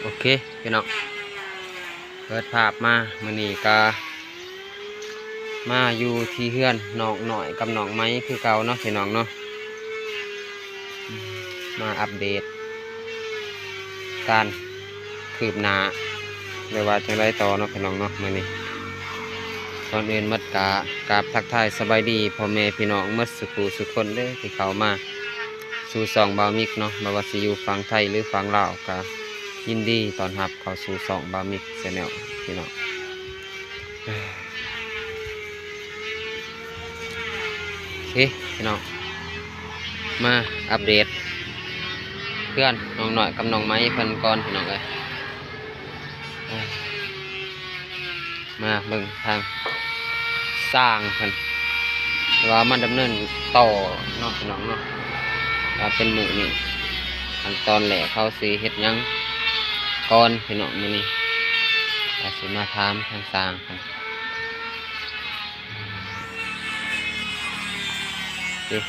ໂອເຄພີ່ນ້ອງ ເປີດພາບມາ ມື້ນີ້ກະມາຢູ່ທີ່ເຮືອນນ້ອງນ້ອຍກັບນ້ອງໃໝ່ຄືເກົ່າເນາະພີ່ນ້ອງເນາະ ມາອັບເດດການຄືບໜ້າ ຫຼືວ່າຈັ່ງໃດຕໍ່ເນາະພີ່ນ້ອງເນາະ ມື້ນີ້. ກ່ອນອື່ນໝົດກະກາບທັກທາຍສະບາຍດີພໍ່ແມ່ພີ່ນ້ອງໝົດສູ່ຜູ້ສູ່ຄົນເດີ ທີ່ເຂົ້າມາສູ່ຊ່ອງບ່າວມິກເນາະ ບໍ່ວ່າຊິຢູ່ຝັ່ງໄທ ຫຼືຝັ່ງລາວ ກະຍິນດີຕ້ອນຮັບເຂົ້າສູ່ຊ່ອງບ່າວມິກແຊນແນວພີ່ນ້ອງ. ໂອເຄພີ່ນ້ອງ ມາອັບເດດເຮືອນນ້ອງນ້ອຍກັບນ້ອງໃໝ່ເພິ່ນກ່ອນພີ່ນ້ອງເອີຍ. ມາເບິ່ງທາງຊ່າງເພິ່ນ ວ່າມາດຳເນີນຕໍ່ເນາະພີ່ນ້ອງເນາະ ວ່າເປັນມື້ນີ້ ຂັ້ນຕອນແລກເຮົາຊິເຮັດຫຍັງກ່ອນພີ່ນ້ອງ ມື້ນີ້ ວ່າຊິມາຖາມທາງຊ່າງເພິ່ນ. ເດ້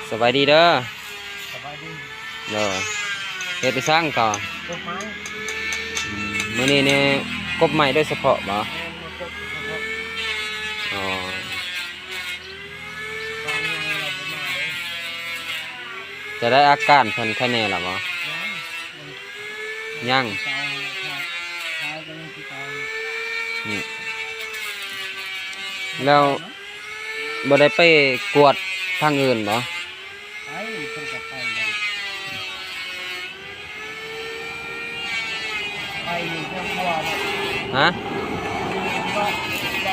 ສະບາຍດີເດີ. ສະບາຍດີ. ໂດຍ ເຮັດໄປຊ່າງກໍ ກົບໄມ້. ອືມ ມື້ນີ້ນີ້ກົບໄມ້ໂດຍສະເພາະບໍ່? ແມ່ນ ມາກົບໂດຍສະເພາະ. ອໍ ຕອນນີ້ເຮົາບໍ່ມາເລີຍ. ຈະໄດ້ອາການເພິ່ນໄຄແນ່ລະບໍ່? ຍັງ ຍັງ ເຊົາ ເຊົາກໍຍັງຄືເກົ່າ. ອືມ ແລ້ວ ບໍ່ໄດ້ໄປກວດທາງອື່ນບໍ່? ໄປ ເພິ່ນກໍໄປແລ້ວ ໄປຢູ່ເຮືອນຄົວ. ຮະ? ຢູ່ເຮືອ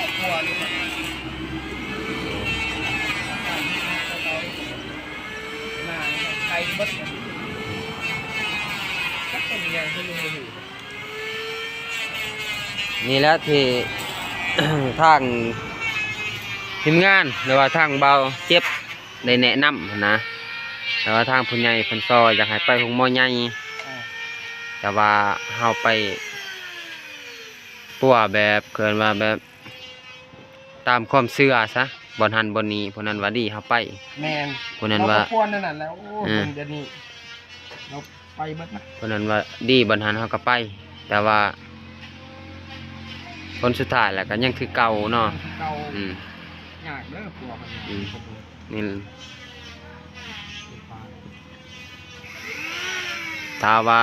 ນຄົວນີ້ແຫຼະ ໄປເບິດ ຈັກເປັນຫຍັງຄືບໍ່ຮູ້. ນີ້ແຫຼະທີ່ ທາງທີມງານ ຫຼືວ່າທາງບ່າວເຈັບໄດ້ແນະນຳຫັ້ນນະ ແຕ່ວ່າທາງຜູ້ໃຫຍ່ເພິ່ນຊໍຢາກໃຫ້ໄປໂຮງໝໍໃຫຍ່ ເອີ ແຕ່ວ່າເຮົາໄປປົວແບບ ເອີ້ນວ່າແບບ ຕາມຄວາມເຊື່ອຊະ ບ່ອນຫັ້ນບ່ອນນີ້ ຜູ້ນັ້ນວ່າດີເຮົາໄປ. ແມ່ນ ຜູ້ນັ້ນວ່າ ເຮົາກໍຄວນແນວນັ້ນແຫຼະ. ໂອ້ ເອີ ເບິ່ງດຽວນີ້ ເຮົາໄປເບິດນະ ຜູ້ນັ້ນວ່າດີ ບ່ອນຫັ້ນເຮົາກໍໄປ ແຕ່ວ່າຜົນສຸດທ້າຍແລ້ວກໍຍັງຄືເກົ່າເນາະ ຍັງຄືເກົ່າ. ອືມ ຍາກເດີ ພວກມັນ ອືມ ນີ້ ຖ້າວ່າ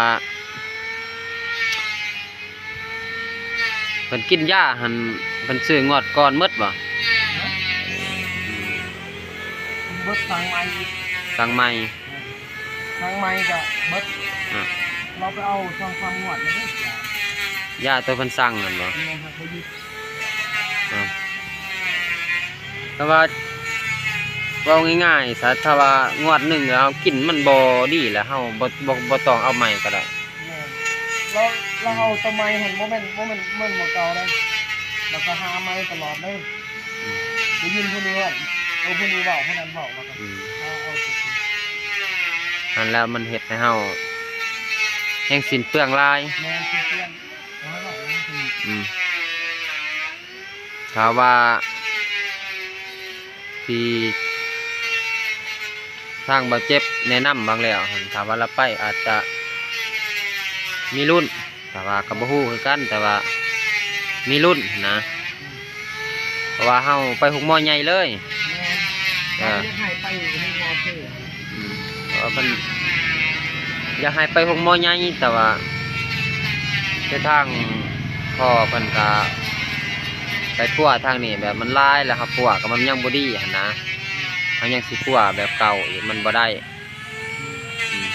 ເພິ່ນກິນຢາຫັ້ນ ເພິ່ນຊື້ງວດກ່ອນໝົດບໍ່? ເບິດ ສັ່ງໃໝ່ອີກ ສັ່ງໃໝ່ ເອີ ສັ່ງໃໝ່ກໍເບິດ. ອືມ ເຮົາໄປເອົາສອງສາມງວດແລ້ວເດ້ ຢາໂຕເພິ່ນສັ່ງນັ້ນບໍ່? ແມ່ນ ເຮົາກໍຢຸດ. ເນາະ ແຕ່ວ່າເວົ້າງ່າຍໆຊະ ຖ້າວ່າງວດໜຶ່ງເຮົາກິນມັນບໍ່ດີແລ້ວ ເຮົາບໍ່ ບໍ່ ບໍ່ຕ້ອງເອົາໃໝ່ກໍໄດ້. ແມ່ນ ລາວ ລາວເອົາໂຕໃໝ່ຫັ້ນ ບໍ່ແມ່ນ ບໍ່ແມ່ນ ບໍ່ແມ່ນໝໍເກົ່າເດ້ ລາວກໍຫາໃໝ່ຕະຫຼອດເລີຍ. ອືມ ໄດ້ຍິນຜູ້ນີ້ເວົ້າ ເອີ ຜູ້ນີ້ເວົ້າ ຜູ້ນັ້ນເວົ້າ ລາວກໍ ອືມ ຫາເອົາ. ຫັ້ນແລ້ວມັນເຮັດໃຫ້ເຮົາແຮ່ງສິ້ນເປືອງຫຼາຍ. ແມ່ນ ສິ້ນເປືອງ. ອືມ ຖ້າວ່າທີ່ທາງບ່າວເຈັບແນະນຳຫວ່າງແລ້ວຫັ້ນ ຖ້າວ່າລາວໄປອາດຈະມີລຸ້ນ ແຕ່ວ່າກໍບໍ່ຮູ້ຄືກັນ ແຕ່ວ່າມີລຸ້ນຫັ້ນນະ. ເພາະວ່າເຮົາໄປໂຮງໝໍໃຫຍ່ເລີຍ. ແມ່ນ ເອີ ຢາກໃຫ້ໄປໂຮງໝໍເພ. ອືມ ເພາະວ່າເພິ່ນຢາກໃຫ້ໄປໂຮງໝໍໃຫຍ່ ແຕ່ວ່າຄືທາງພໍ່ເພິ່ນກະໄປປົວທາງນີ້ ແບບມັນຫຼາຍແລ້ວ ເຮົາປົວກໍມັນຍັງບໍ່ດີຫັ້ນນະ ເຮົາຍັງຊິປົວແບບເກົ່າອີກມັນບໍ່ໄດ້. ອືມ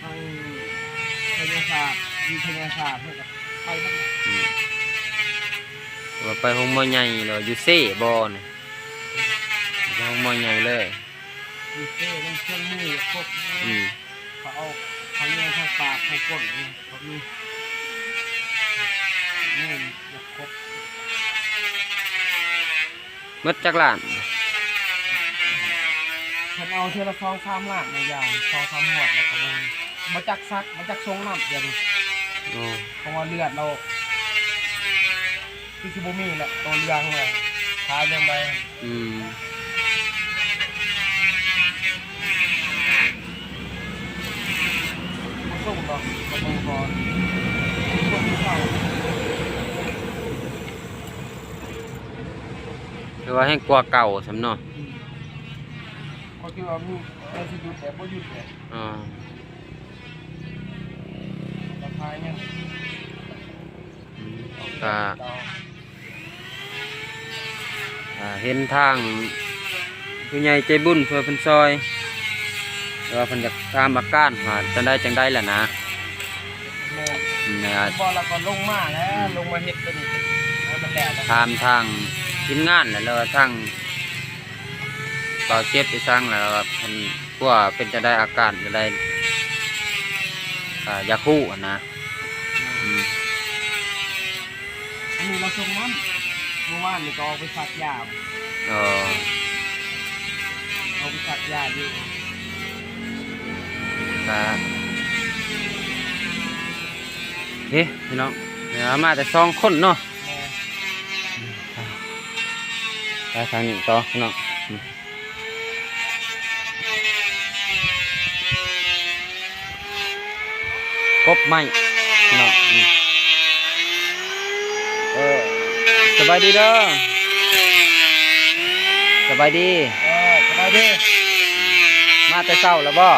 ອືມ ທາງໄສຍະສາດ ວິທະຍາສາດ ເພິ່ນກໍໄປໝົດ. ອືມ ວ່າໄປໂຮງໝໍໃຫຍ່ ຫຼືວ່າຢູ່ເຊບໍ່ນີ້? ໄປໂຮງໝໍໃຫຍ່ເລີຍ. ມີເຊ ມີເຄື່ອງມືຄົບ. ອືມ ເຂົາເອົາ ເຂົາແຍງທາງປາກທາງກົ້ນນີ້ ເຂົາມີ ແມ່ນຄົບ. ໝົດຈັກລ້ານ? ເພິ່ນເອົາເທື່ອລະສອງສາມລ້ານນະ ຢາງສອງສາມງວດ ແລ້ວກໍບໍ່ ບໍ່ຈັກຊັກ ບໍ່ຈັກຊົງນ້ຳດຽວນີ້. ໂອ້ ເພາະວ່າເລືອດລາວຄືຊິບໍ່ມີແລ້ວ ໂຕເຫຼືອງແລ້ວ ຂາຍັງໄປ. ອືມ. ຖືວ່າແຮງກວ່າເກົ່າຊ້ຳເນາະ. ອືມ ກໍຄືວ່າມີ ເອີ ຊິຢຸດແຕ່ບໍ່ຢຸດແຕ່ ອໍ ລາຄາຍັງ ອືມ ກໍ ອ່າ ເຫັນທາງຜູ້ໃຫຍ່ໃຈບຸນເພື່ອເພິ່ນຊ່ອຍ ແຕ່ວ່າເພິ່ນຢາກຖາມອາການວ່າຈັ່ງໃດຈັ່ງໃດແຫຼະນະ. ແມ່ນ ແມ່ນ ບໍ່ ແລ້ວກໍລົງມາແລ້ວ ອືມ ລົງມາເຮັດຕົວນີ້ໃຫ້ມັນແລ້ວ ຖາມທາງທີມງານແຫຼະ ແລ້ວວ່າທາງບ່າວເຈັບອີ່ສັງ ແລ້ວວ່າເພິ່ນ ວ່າເປັນຈັ່ງໃດ ອາການຈັ່ງໃດ ກໍຢາກຮູ້ຫັ້ນນະ. ອືມ ອັນນີ້ລາວສົ່ງນ້ຳ ມື້ວານນີ້ກໍອອກໄປສັກຢາ. ອໍ ອອກໄປສັກຢາຢູ່ ກໍ ເອີ ພີ່ນ້ອງ ເອີ ມາແຕ່ສອງຄົນເນາະ. ແມ່ນ ໄປທາງນີ້ຕໍ່ພີ່ນ້ອງ. ອືມ ກົບໄມ້ເນາະ. ອືມ ເອີ ສະບາຍດີເດີ ສະບາຍດີ. ເອີ ສະບາຍດີ. ມາແຕ່ເຊົ້າແລ້ວບໍ່?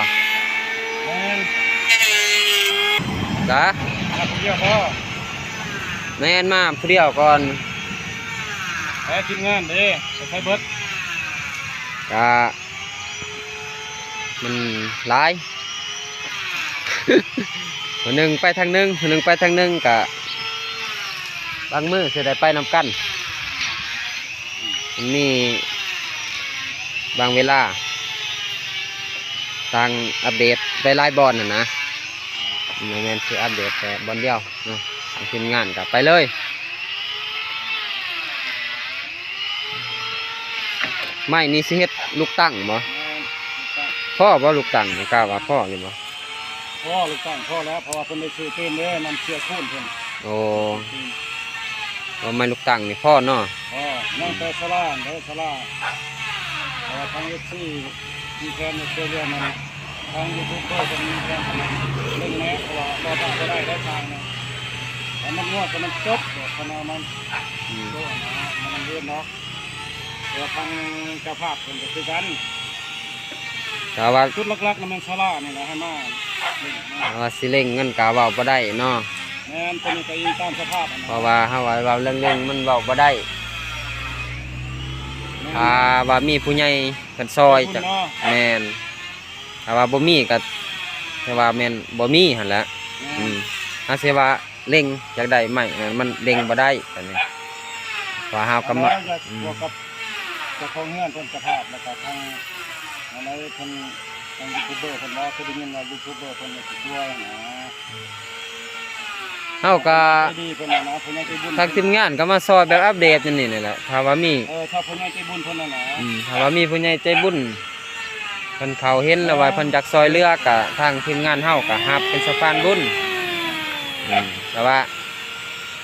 ແມ່ນ. ກະ ມາຜູ້ດຽວບໍ່? ແມ່ນ ມາຜູ້ດຽວກ່ອນ. ແລ້ວທີມງານເດ້ ໄປໃສເບິດ? ກະ ມັນຫຼາຍ ຜູ້ໜຶ່ງໄປທາງໜຶ່ງ ຜູ້ໜຶ່ງໄປທາງໜຶ່ງ ກະບາງມື້ຊິໄດ້ໄປນຳກັນ. ມັນມີບາງເວລາ ຕ່າງອັບເດດໄປຫຼາຍບ່ອນຫັ້ນນະ. ບໍ່ແມ່ນຊິອັບເດດແຕ່ບ່ອນດຽວເນາະ ທາງທີມງານກໍໄປເລີຍ. ໄມ້ນີ້ຊິເຮັດລູກຕັ້ງບໍ່? ແມ່ນ ລູກຕັ້ງ. ພໍບໍ່ລູກຕັ້ງນີ້ ກະວ່າພໍຢູ່ບໍ່? ພໍ ລູກຕັ້ງພໍແລ້ວ ເພາະວ່າເພິ່ນໄດ້ຊື້ຕື່ມເດ້ ນຳເຊຍຄູນເພິ່ນ. ໂອ້ ວ່າໄມ້ລູກຕັ້ງນີ້ພໍເນາະ. ພໍ ຍັງແຕ່ສາລາເດີ ສາລາ ເພາະວ່າທາງເອັຟຊີມີແຜນຈະຊ່ວຍເຫຼືອນັ້ນ ທາງຢູທູບເບີເພິ່ນມີແຜນເລັ່ງແນ່ ເພາະວ່າບໍ່ຖ້າບໍ່ໄດ້ໄດ້ທາງນະ ແຕ່ມັນງວດກໍມັນຈົບ ຄັນວ່າມັນ ອືມ ໂຕນະ ມັນເລື່ອນເນາະ. ແຕ່ວ່າທາງເຈົ້າພາບເພິ່ນກໍຄືກັນ ກະວ່າ ຈຸດຫຼັກໆນະແມ່ນສາລານີ້ແຫຼະ ໃຫ້ມາເລັ່ງນະ ວ່າຊິເລັ່ງມັນກະເວົ້າບໍ່ໄດ້ເນາະ. ແມ່ນ ຕົວນີ້ກໍອີງຕາມສະພາບຫັ້ນນະ ເພາະວ່າເຮົາວ່າເວົ້າເລື່ອງເລັ່ງມັນເວົ້າບໍ່ໄດ້. ແມ່ນ ຖ້າວ່າມີຜູ້ໃຫຍ່ເພິ່ນຊ່ອຍ ໃຈບຸນເນາະ ຈະ ແມ່ນ. ຖ້າວ່າບໍ່ມີກໍຖືວ່າແມ່ນບໍ່ມີຫັ້ນແຫຼະ. ແມ່ນ ອືມ ຫາຊິວ່າເລັ່ງຢາກໄດ້ໄມ້ ມັນເລັ່ງບໍ່ໄດ້ ອັນນີ້ ເພາະເຮົາກໍມາ ແລ້ວຢາກ ອືມ ບວກກັບເຈົ້າຂອງເຮືອນເພິ່ນ ເຈົ້າພາບ ແລ້ວກໍທາງ ອັນໃດເພິ່ນ ທາງຢູທູບເບີເພິ່ນວ່າ ເຄີຍໄດ້ຍິນວ່າຢູທູບເບີເພິ່ນຊິຊ່ວຍນະ. ເຮົາກໍ ໃຈດີເພິ່ນນະ ຜູ້ໃຫຍ່ໃຈບຸນ ທາງທີມງານກໍມາຊ່ອຍແບບອັບເດດຢູ່ນີ້ນີ້ແຫຼະ ຖ້າວ່າມີ ເອີ ຖ້າຜູ້ໃຫຍ່ໃຈບຸນເພິ່ນນັ້ນນະ ອືມ ຖ້າວ່າມີຜູ້ໃຫຍ່ໃຈບຸນ ເພິ່ນເຂົາເຫັນແລ້ວວ່າເພິ່ນຢາກຊ່ອຍເຫຼືອ ກະທາງທີມງານເຮົາກະຮັບເປັນສະພານບຸນ. ອືມ ແຕ່ວ່າ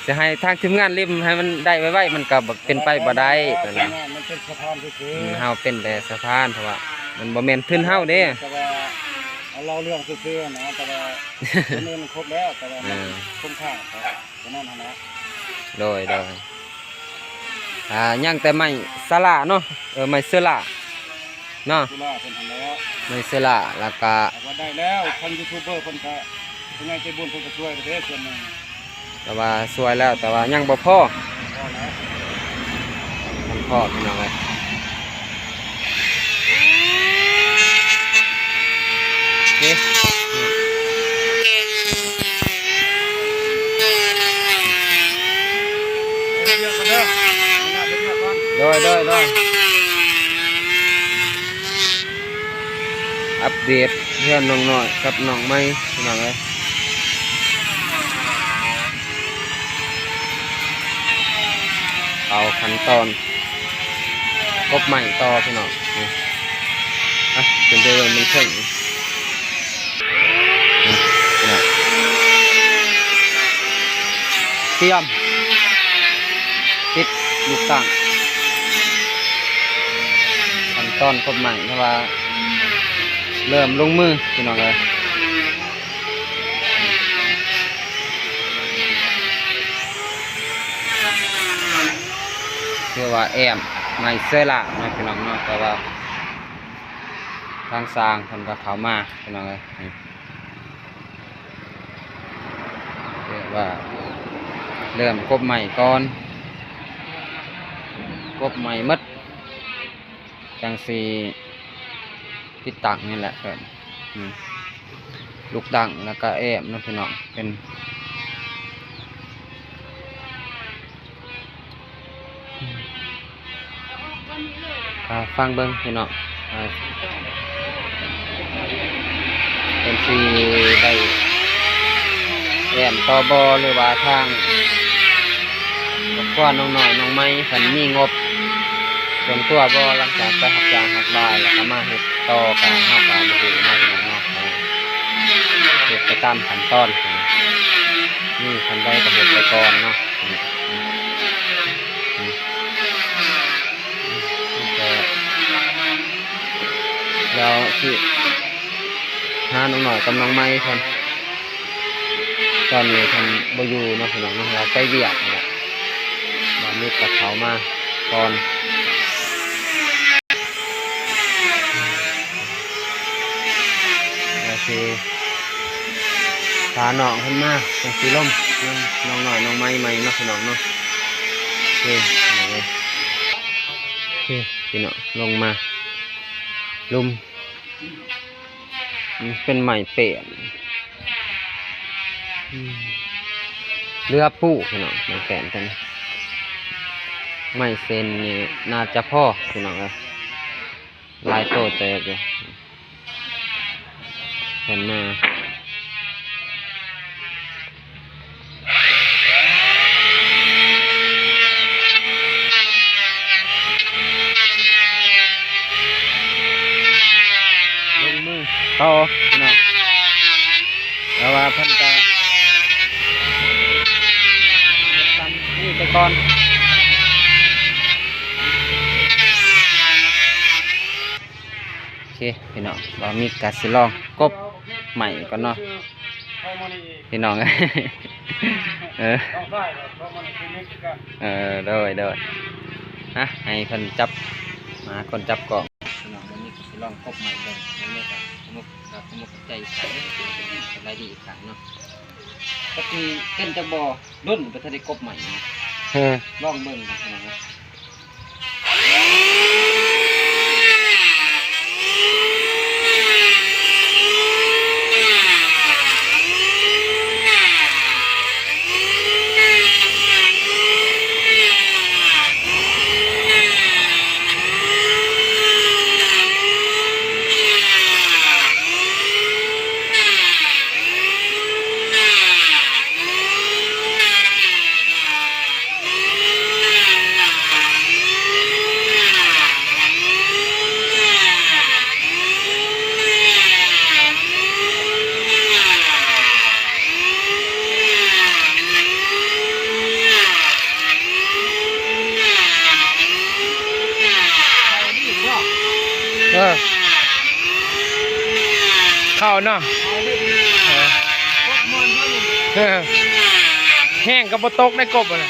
ຊິໃຫ້ທາງທີມງານເລັມໃຫ້ມັນໄດ້ໄວໆ ມັນກະເປັນໄປບໍ່ໄດ້ ເອີ ແຕ່ວ່າ ມັນເປັນສະພານຊື່ໆ ອືມ ເຮົາເປັນແຕ່ສະພານ ເພາະວ່າມັນບໍ່ແມ່ນທຶນເຮົາເດ້. ແຕ່ວ່າເຮົາເລົ່າເລື່ອງຊື່ໆນະ ແຕ່ວ່າຕົວນີ້ມັນຄົບແລ້ວ ແຕ່ວ່າມັນ ເອີ ຄົງຄ້າງ ປະມານນັ້ນນະ. ໂດຍ ໂດຍ ອ່າ ຍັງແຕ່ໄມ້ສາລາເນາະ ເອີ ໄມ້ເຊລາເນາະ ເຊລາເພິ່ນຫັ້ນແຫຼະ ໄມ້ເຊລາ ແລ້ວກະ ວ່າໄດ້ແລ້ວ ທາງຢູທູບເບີເພິ່ນກະ ຜູ້ໃຫຍ່ໃຈບຸນເພິ່ນກະຊ່ວຍເດ້ ສ່ວນໜຶ່ງ ແຕ່ວ່າຊ່ວຍແລ້ວ ແຕ່ວ່າຍັງບໍ່ພໍ ບໍ່ພໍແລ້ວ ຍັງບໍ່ພໍ ພີ່ນ້ອງເອີຍ. ໂດຍ ໂດຍ ໂດຍ ອັບເດດເຮືອນນ້ອງນ້ອຍກັບນ້ອງໃໝ່ ພີ່ນ້ອງເອີຍ. ເອົາຂັ້ນຕອນກົບໄມ້ຕໍ່ພີ່ນ້ອງ ນີ້ ອ່ະ ຂຶ້ນໄປເບິ່ງເທິງ ນີ້ ພີ່ນ້ອງ ຕຽມຕິດລູກຕັ້ງ ຂັ້ນຕອນກົບໄມ້ ເພາະວ່າເລີ່ມລົງມື ພີ່ນ້ອງເອີຍ. ຄືວ່າແອ້ມໄມ້ເຊື້ອລາກເນາະ ພີ່ນ້ອງເນາະ. ແຕ່ວ່າທາງຊ່າງເພິ່ນກໍເຂົ້າມາ ພີ່ນ້ອງເອີຍ ນີ້ ແບບວ່າເລີ່ມກົບໄມ້ກ່ອນ ກົບໄມ້ໝົດ ຈັ່ງຊິຕິດຕັ້ງນີ້ແຫຼະ ເອີ້ນ ອືມ ລູກດັງ ແລ້ວກໍແອ້ມເນາະ ພີ່ນ້ອງ ເປັນ ອ່າ ຟັງເບິ່ງພີ່ນ້ອງ ອ່າ ເພິ່ນຊິໄດ້ແອ້ມຕໍ່ບໍ່ ຫຼືວ່າທາງຄອບຄົວນ້ອງນ້ອຍນ້ອງໃໝ່ເພິ່ນມີງົບສ່ວນຕົວບໍ່ ຫຼັງຈາກໄປຮັບຈ້າງຮັບລາຍແລ້ວກໍມາເຮັດຕໍ່ ກໍເຮົາກໍບໍ່ຮູ້ເນາະ ພີ່ນ້ອງເນາະ ເຮັດໄປຕາມຂັ້ນຕອນ ມີສ່ຳໃດກໍເຮັດໄປກ່ອນເນາະ. ແລ້ວຊິຫານ້ອງນ້ອຍກັບນ້ອງໃໝ່ເພິ່ນ ຕອນນີ້ເພິ່ນບໍ່ຢູ່ເນາະ ພີ່ນ້ອງເນາະ ວ່າໄປວຽກນີ້ແຫຼະ ບ່າວມິກກໍເຂົ້າມາກ່ອນ. ແລ້ວຊິພານ້ອງເພິ່ນມາ ຈັ່ງຊິລົມນຳນ້ອງນ້ອຍນ້ອງໃໝ່ໃໝ່ເນາະ ພີ່ນ້ອງເນາະ. ໂອເຄ ໂອເຄ ພີ່ນ້ອງ ລົງມາ ລຸ່ມ ອືມ ເປັນໄມ້ແປ້ນ ອືມ ເຫຼືອປູ ພີ່ນ້ອງ ໄມ້ແປ້ນຕົວນີ້ ໄມ້ເສັ້ນນີ້ໜ້າຈະພໍ ພີ່ນ້ອງເອີຍ ຫຼາຍໂຕເຕີບຢູ່ ເພິ່ນມາ ລົງມືຕໍ່ ພີ່ນ້ອງ ແຕ່ວ່າເພິ່ນກະເຮັດສ່ຳນີ້ໄປກ່ອນ. ໂອເຄ ພີ່ນ້ອງ ບ່າວມິກກະຊິລອງກົບໄມ້ກ່ອນເນາະ ພີ່ນ້ອງເອີຍ ເອີ ເອີ ໂດຍ ໂດຍ ອ່ະ ໃຫ້ເພິ່ນຈັບ ມາຄົນຈັບກ້ອງ ພີ່ນ້ອງ ບ່າວມິກກະຊິລອງກົບໄມ້ເບິ່ງ ບ່າວມິກກະຂະມຸກ ຂະມຸກຂະມຸກໃຈອີກຄັ້ງໜຶ່ງ ສະບາຍດີອີກຄັ້ງເນາະ. ຈັກຊິເປັນຈັກບໍ່ ດົນບໍ່ທັນໄດ້ກົບໄມ້ ເອີ ລອງເບິ່ງກ່ອນ ພີ່ນ້ອງເອີຍ. ເອີ ເຂົ້າເນາະ ເອີ ແຮງກໍບໍ່ຕົກໄດ້ກົບຫັ້ນນະ.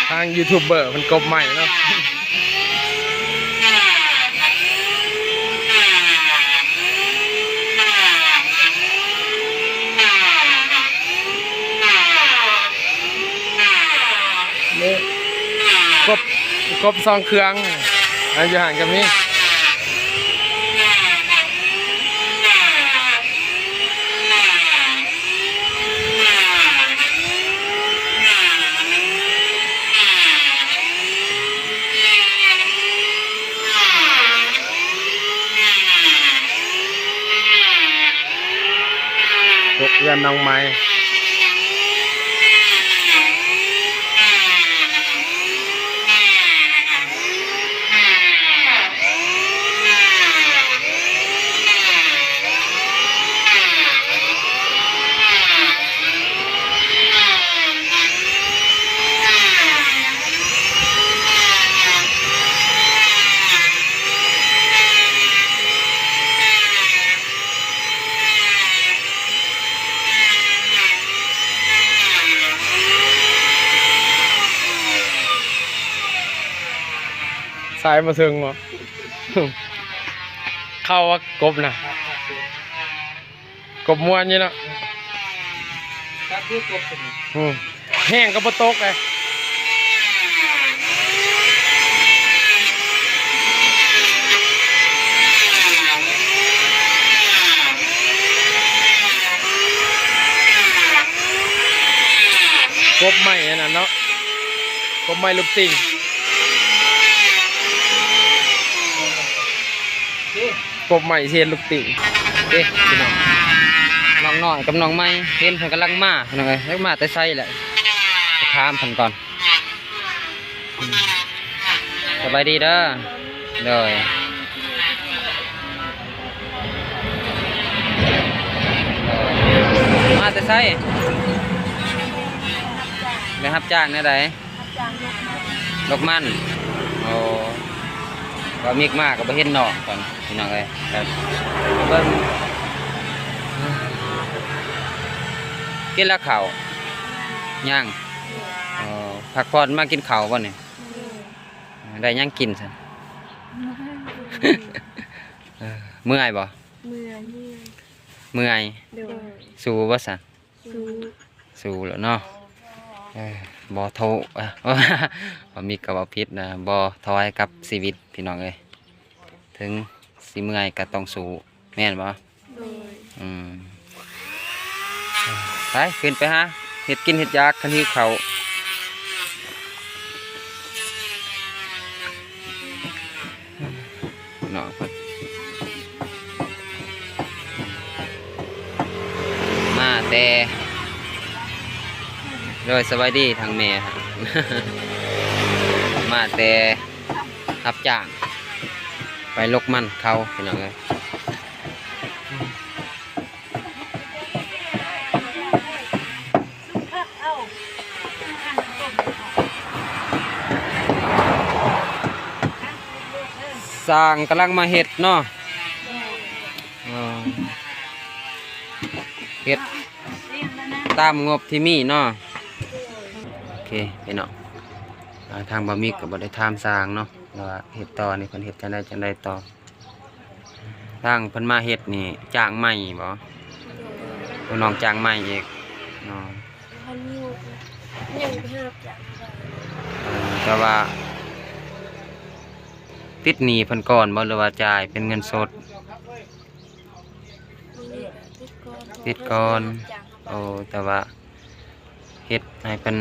ທາງຢູທູບເບີເພິ່ນກົບໄມ້ເນາະ. ກົບ ກົບສອງເຄື່ອງ ອັນຢູ່ຫັ້ນກໍມີ. ກົບເຮືອນນ້ອງໃໝ່. ສາຍມາເຊິ່ງເນາະ ເຂົ້າວ່າກົບນະ ກົບມ່ວນຢູ່ເນາະ ຄັກຢູ່ກົບຕົວນີ້ ອືມ ແຮງກໍບໍ່ຕົກເດ້ ກົບໄມ້ອັນນັ້ນເນາະ ກົບໄມ້ລູກຕິ່ງ ກົບໄມ້ເຮັດລູກຕິ່ງ ເດ້ພີ່ນ້ອງ ນ້ອງນ້ອຍກັບນ້ອງໃໝ່ ເຫັນເພິ່ນກຳລັງມາ ພີ່ນ້ອງເອີຍ ຈັກມາແຕ່ໃສແຫຼະ ໄປຖາມເພິ່ນກ່ອນ ສະບາຍດີເດີ ໂດຍ ມາແຕ່ໃສ? ໄປຮັບຈ້າງແນວໃດ? ຮັບຈ້າງລົກມັນ ໂອ້ ບ່າວມິກມາກໍບໍ່ເຫັນນ້ອງກ່ອນ ພີ່ນ້ອງເອີຍ ກໍເບິ່ງ ກິນແລ້ວເຂົ້າ? ຍັງ ອໍ ພັກຜ່ອນມາກິນເຂົ້າບໍ່ນີ້? ໄດ້ຫຍັງກິນຊັ້ນ? ເອີ ເມື່ອຍບໍ່? ເມື່ອຍ ເມື່ອຍ ໂດຍ ສູ້ບໍ່ຊັ້ນ? ສູ້ ສູ້ແລ້ວເນາະ ເອີ ບໍ່ໂທ ເອີ ບໍ່ມີກໍເວົ້າຜິດນະ ບໍ່ຖອຍກັບຊີວິດ ພີ່ນ້ອງເອີຍ ເຖິງຊິເມື່ອຍກໍຕ້ອງສູ້ ແມ່ນບໍ່? ໂດຍ ອືມ ໄປ ຂຶ້ນໄປຫາເຮັດກິນເຮັດຢາກ ຄັນຫິວເຂົ້າ. ເນາະ ມາແຕ່ ໂດຍ ສະບາຍດີທາງແມ່ ມາແຕ່ຮັບຈ້າງໄປລົກມັນເຂົາ ພີ່ນ້ອງເອີຍ. ຊ່າງກຳລັງມາເຮັດເນາະ ອໍ ເຮັດຕາມງົບທີ່ມີເນາະ ໂອເຄ ພີ່ນ້ອງ ອ່າ ທາງບ່າວມິກກໍບໍ່ໄດ້ຖາມຊ່າງເນາະ ວ່າເຮັດຕໍ່ນີ້ເພິ່ນເຮັດຈັ່ງໃດຈັ່ງໃດຕໍ່? ທາງເພິ່ນມາເຮັດນີ້ຈ້າງໃໝ່ບໍ່? ໂດຍ ໂອ້ ນ້ອງຈ້າງໃໝ່ອີກເນາະ ບໍ່ທັນມີ ຍັງໄປຫາຮັບຈ້າງບໍ່ໄດ້ ເອີ ແຕ່ວ່າຕິດໜີ້ເພິ່ນກ່ອນບໍ່ ຫຼືວ່າຈ່າຍເປັນເງິນສົດ? ຕິດກ່ອນ ຕິດກ່ອນ ເພາະວ່າເພິ່ນໄດ້ຮັບຈ້າງເຮົາໄປ ໂອ້ ແຕ່ວ່າ ເຮັດໃຫ້ເພິ່ນ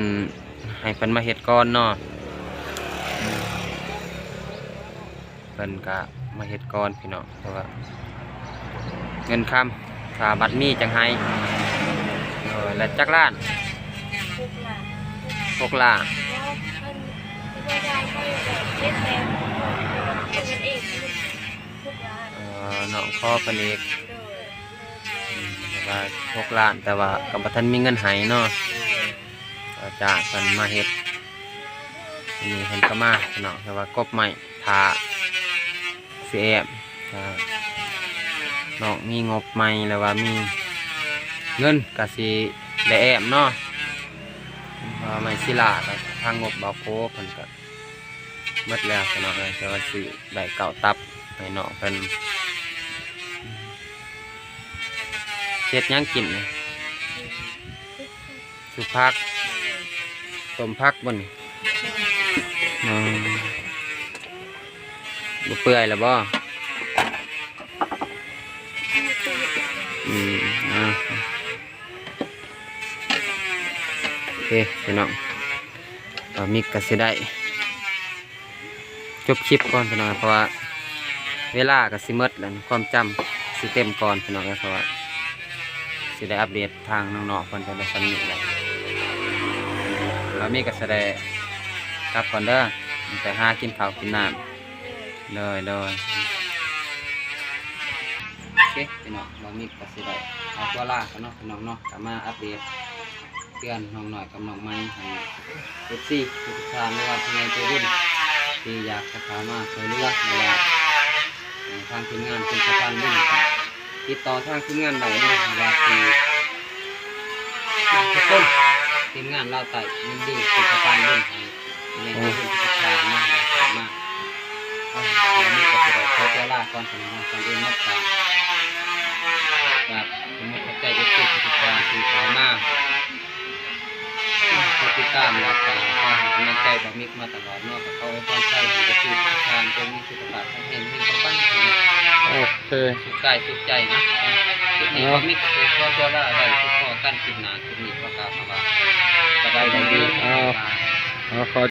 ໃຫ້ເພິ່ນມາເຮັດກ່ອນເນາະ ເພິ່ນກະມາເຮັດກ່ອນພີ່ນ້ອງ ເພາະວ່າເງິນຄຳ ຖ້າບັດມີຈັ່ງໃຫ້ ເອີ ແລ້ວຈັກລ້ານ? ຫົກລ້ານ ຫົກລ້ານ ເອີ ນ້ອງຂໍເພິ່ນອີກ ໂດຍ ອືມ ແຕ່ວ່າຫົກລ້ານ ແຕ່ວ່າກໍບໍ່ທັນມີເງິນໃຫ້ເນາະ ໂດຍ ກໍຈ້າງເພິ່ນມາເຮັດ ອັນນີ້ເພິ່ນກໍມາເນາະ ແຕ່ວ່າກົບໄມ້ຖ້າຊິແອ້ມ ຖ້ານ້ອງມີງົບໃໝ່ ຫຼືວ່າມີເງິນກໍຊິໄດ້ແອ້ມເນາະ ເພາະວ່າໄມ້ສິລາກໍທາງງົບບ່າວໂຄເພິ່ນກໍ ໝົດແລ້ວພີ່ນ້ອງເອີຍ ແຕ່ວ່າຊື້ໄດ້ເຂົ້າຕັບໃຫ້ນ້ອງເພິ່ນ ເຮັດຫຍັງກິນນີ້? ຊຸບຜັກ ຕົ້ມຜັກບໍ່ນີ້? ອໍ ບໍ່ເປື່ອຍແລ້ວບໍ່? ອືມ ອ່າ ໂອເຄພີ່ນ້ອງ ບ່າວມິກກໍຊິໄດ້ຈົບຄລິບກ່ອນພີ່ນ້ອງ ເພາະວ່າເວລາກໍຊິໝົດແລ້ວ ຄວາມຈຳຊິເຕັມກ່ອນພີ່ນ້ອງ ເພາະວ່າຊິໄດ້ອັບເດດທາງນ້ອງໆເພິ່ນກໍໄດ້ສ່ຳນີ້ແຫຼະ ບ່າວມິກກໍຊິໄດ້ກັບກ່ອນເດີ ໄປຫາກິນເຂົ້າກິນນ້ຳ ໂດຍ ໂດຍ. ໂອເຄພີ່ນ້ອງ ບ່າວມິກກໍຊິໄດ້ຂໍຕົວລາກ່ອນເນາະພີ່ນ້ອງເນາະ ກໍມາອັບເດດເຕືອນນ້ອງນ້ອຍກັບນ້ອງໃໝ່ໃຫ້ເອັຟຊີທຸກໆທ່ານ ຫຼືວ່າຜູ້ໃຫຍ່ໃຈບຸນທີ່ຢາກຈະເຂົ້າມາຊ່ວຍເຫຼືອ ຫຼືວ່າ ເອີ ທາງທີມງານເປັນສະພານບຸນ ກໍຕິດຕໍ່ທາງທີມງານໄດ້ເນາະ ຫຼືວ່າທີ່ ທຸກຄົນ ທີມງານລາວໃຕ້ຍິນດີເປັນສະພານບຸນໃຫ້ຜູ້ໃຫຍ່ໃຈບຸນທຸກໆທ່ານເນາະ ທີ່ເຂົ້າມາ ອ່ະ ມື້ນີ້ກໍຊິໄດ້ຂໍຕົວລາກ່ອນ ພີ່ນ້ອງເນາະ. ກ່ອນອື່ນໝົດກໍ ກໍຂໍຂອບໃຈ ເອັຟຊີ ທຸກໆທ່ານທີ່ເຂົ້າມາກົດຕິດຕາມ ແລ້ວກໍຄອຍໃຫ້ກຳລັງໃຈບ່າວມິກມາຕະຫຼອດເນາະ. ກໍຂໍອວຍພອນໄຊໃຫ້ ເອັຟຊີ ທຸກໆທ່ານ ຈົ່ງມີສຸຂະພາບແຂງແຮງ ເຮັງປັງໆ ໂອເຄ ສຸກກາຍສຸກໃຈເນາະ. ຄລິບນີ້ ເນາະ ບ່າວມິກກໍຊິຂໍຕົວລາໄວ້ ພົບພໍ້ກັນຄລິບໜ້າ. ຄລິບນີ້ຂໍກ່າວຄຳວ່າ ສະບາຍດີ ເອົາ ເອົາ ຂໍ